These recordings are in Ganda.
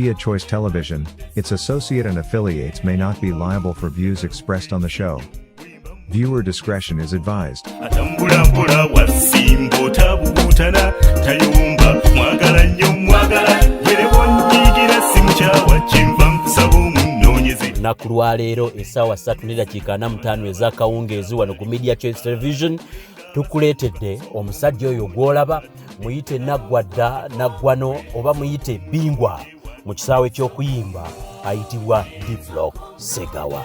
Media Choice Television, its associate and affiliates may not be liable for views expressed on the show. Viewer discretion is advised. Atambula mpola wasimba otabuguutana tayumba mwagala nnyo mwagala werewo nyigira simukyawa kyenva nkusaba omunoonyeze. Lunaku lwaleero essaawa 3 nedakiika 45 ez'akawungeezi wano ku Media Choice Television tukuleetedde omusajja oyo gw'olaba, muyite naggwadda naggwano oba muyite bingwa mu kisaawe ky'okuyimba, ayitibwa Diplock Segawa.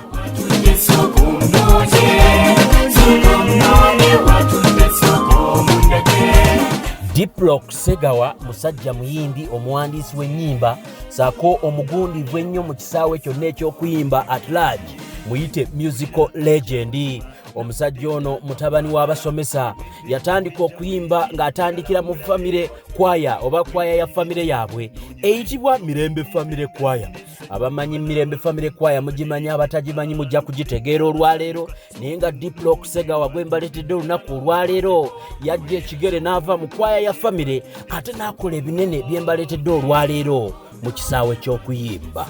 Diplock Segawa musajja muyimbi, omuwandiisi w'ennyimba saako omugundivu ennyo mu kisaawe kyonna eky'okuyimba at large, muyite musical legend. Omusajja ono mutabani w'abasomesa, yatandika okuyimba ng'atandikira mu family kwaya oba kwaya ya famire yaabwe eyitibwa Mirembe Family Kwaya. Abamanyi Mirembe Family Kwaya mugimanyi, abatagimanyi mujja kugitegeera olwaleero. Naye nga Diplock Segawa gwe mbaleetedde olunaku olwaleero yajja ekigere n'ava mu kwaya ya famire ate n'akola ebinene bye mbaleetedde olwaleero mu kisaawe ky'okuyimba.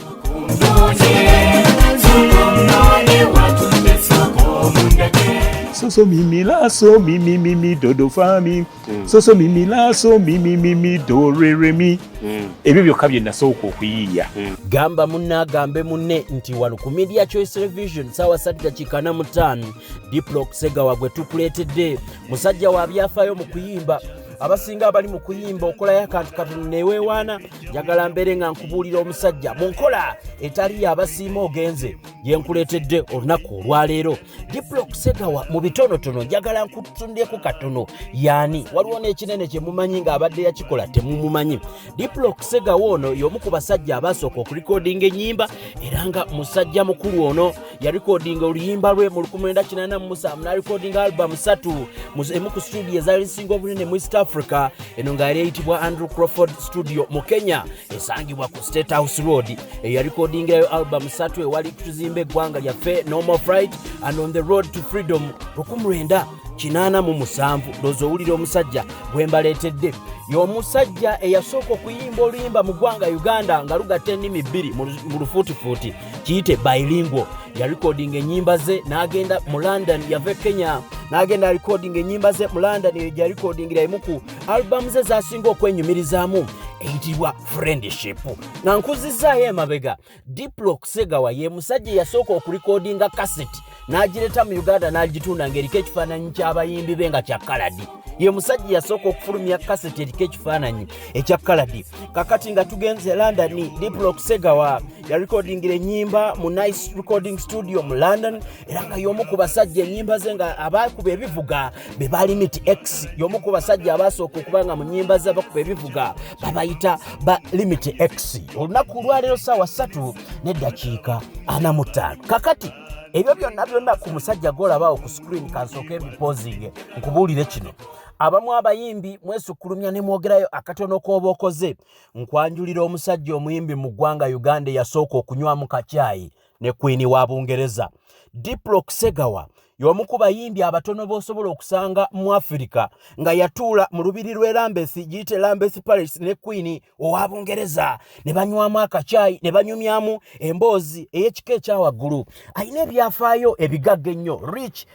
So so mi mi la so mi mi mi mi do do fa mi so so mi mi la so mi mi mi mi do re re mi. Ebyo byokka bye nasooka okuyiiya. Gamba munne agambe munne nti wano ku Media Choice Television saawa 3 dakiika 45 Diplock Segawa gwe tukuleetedde, musajja wa byafaayo mu kuyimba. Abasinga abali mu kuyimba okolayo akantu katono neweewaana. Njagala mbeere nga nkubuulira omusajja mu nkola etali yabasiima ogenze gye nkuleetedde olunaku olwaleero. Diplock Segawa mu bitonotono njagala nkutundyeko katono yaani. Waliwo n'ekinene kye mumanyi ng'abadde yakikola temumumanyi. Diplock Segawa ono y'omu ku basajja abasooka okulikodinga ennyimba, era nga musajja mukulu ono yalikodinga oluyimba lwe mu 1987 n'alikodinga album 3 emu ku studio ezaali zisinga obunene mu East Africa, eno nga yali eyitibwa Andrew Crawford Studio mu Kenya, esangibwa ku State House Road. Eyalikodingirayo album 3 ewali "Tuzimba Eggwanga Lyaffe", "No More Fright" and "On the Road to Freedom", 1987. Ndowooza owulira omusajja gwe mbaleetedde y'omusajja eyasooka okuyimba oluyimba mu ggwanga Uganda nga lugatta ennimi bbiri mu lufuutifuuti, kiyite bilingual. Yalikodinga ennyimba ze n'agenda mu London, yava e Kenya n'agenda alikodinga ennyimba ze mu London. Eyo gyalikodingira emu ku alubamu ze zasinga okwenyumirizaamu eyitibwa "Friendship". Nga nkuzizaayo emabega, Diplock Segawa ye musajja eyasooka okulikodinga kaseti n'agireta mu Uganda n'agitunda ng'eriko ekifaananyi ky'abayimbi be nga kya colored. Ye musajja yasooka okufulumya kaseti eriko ekifaananyi ekya colored. Kakati nga tugenze London, Diplock Segawa yalikodingira ennyimba mu Nice Recording Studio mu London, era nga y'omu ku basajja ennyimba ze nga abakuba ebivuga be ba Limit X. Y'omu ku basajja abasooka okuba nga mu nnyimba ze abakuba ebivuga babayita ba Limit X. Olunaku olwaleero saawa 3 neddakiika 45. Kakati ebyo byonna byonna ku musajja gwolabaawo ku screen, kansooke mbipozinge nkubuulire kino. Abamu abayimbi mwesukkulumya ne mwogerayo akatono k'oba okoze. Nkwanjulira omusajja omuyimbi mu ggwanga Uganda eyasooka okunywamu kacyayi ne Queen wa Bungereza. Diplock Segawa y'omu ku bayimbi abatono b'osobola okusanga mu Afirika nga yatuula mu lubiri lw'e Lambeth, giyite Lambeth Palace, ne Queen owa Bungereza ne banywamu akacyayi ne banyumyamu emboozi ey'ekika ekyawaggulu. Alina ebyafaayo ebigagga ennyo, rich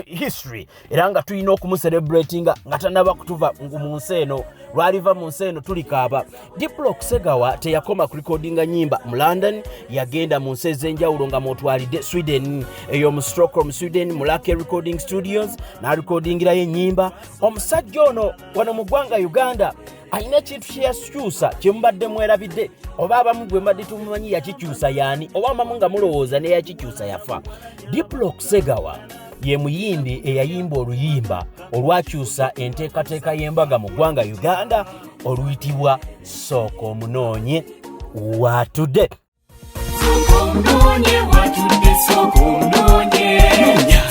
history, era nga tulina okumucelebratinga nga tanaba kutuva mu nsi eno. Lwaliva mu nsi eno tulikaaba. Diplock Segawa teyakoma ku recordinga nyimba mu London, yagenda mu nsi ez'enjawulo nga mwotwalidde Sweden, eyo mu Stockholm, Sweden, mu Lake Recording Studios n'alikodingirayo ennyimba. Omusajja ono wano mu ggwanga Uganda alina ekintu kye yakyusa kyemubadde mwerabidde, oba abamu gwe mbadde tumumanyi yakikyusa yaani, oba abamu nga mulowooza neyakikyusa yafa. Diplock Segawa ye muyimbi eyayimba oluyimba olwakyusa enteekateeka y'embaga mu ggwanga Uganda oluyitibwa "Sooka Omunoonye Waatudde". Sooka watudde, sooka omunoonye,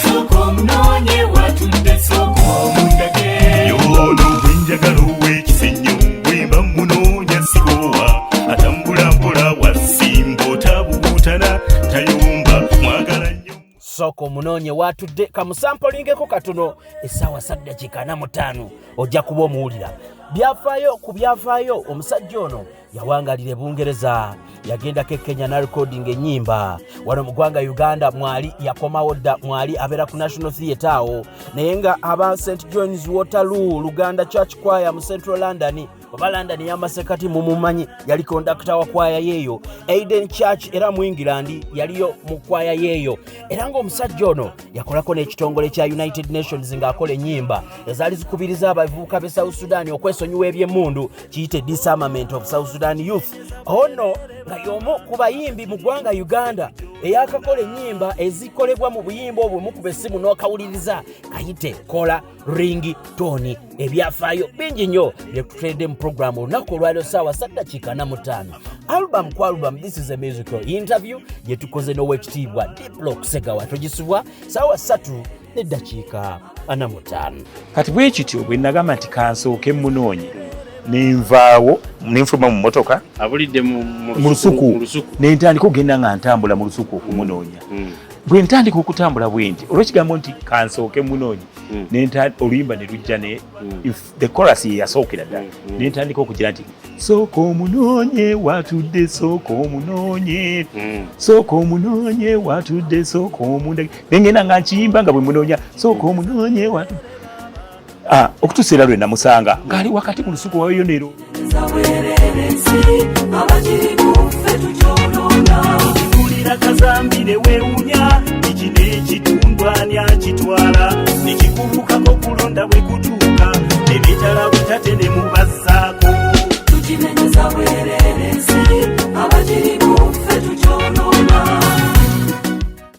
sooka omunoonye watudde, sooka omundage. Yono gwenjagala ow'ekisa ennyo, bwemba munoonya sikoowa, atambula mpola wasimba otabuguutana tayumba mwagala nnyo. "Sooka Omunoonye Waatudde" kamusampolingeko katono essaawa 3 dakiika 45, ojja kuba omuwulira. Byafaayo ku byafaayo, omusajja ono Yawangalira e Bungereza, yagendako e Kenya na recording ennyimba. Wano mu ggwanga Uganda mwali yakomawo dda, mwali abeera ku National Theatre awo, naye nga aba St John's Waterloo Luganda Church Choir mu Central London oba London y'amasekati mumumanyi, yali kondakita wa kwaya yeeyo. Aiden Church era mu England yaliyo mu kwaya yeeyo. Era ng'omusajja ono yakolako n'ekitongole kya United Nations ng'akola ennyimba ezaali zikubiriza abavubuka b'e South Sudan okwesonyiwa ebyemmundu, kiyite Disarmament of South Sudan Youth. Ono nga y'omu ku bayimbi mu ggwanga Uganda eyakakola ennyimba ezikolebwa mu buyimba obwo mukuba essimu n'okawuliriza, kayite kola ring tone. Ebyafaayo bingi nnyo byetuteredde mu puroguramu olunaku olwaliro, saawa 3:45. Album ku album, this is a musical interview gye tukoze n'owekitiibwa Diplo Segawa. Togisubwa, saawa 3:45. Kati bwe kityo bwe nagamba nti kansooke munoonye, nenvaawo nenfuluma mu mmotoka. Abulidde mu mu lusuku. Nentandika okugenda nga ntambula mu lusuku okumunoonya. Bwe ntandika okutambula bwe nti olw'ekigambo nti kansooke munoonye, oluyimba ne lujja ne the chorus ye yasookera ddala. Nentandika okugira nti sooka omunoonye watudde, sooka omunoonye, sooka omunoonye watudde, sooka omundage. Nengenda nga nkiyimba nga bwe munoonya, sooka omunoonye watudde, okutuusa era lwe namusanga ng'ali wakati mu lusuku waweyo nero. Kigulira kazambi ne weewunya kiki n'ekitundu ani akitwala, nekikubukako kulonda bwe kutuuka ne beetala.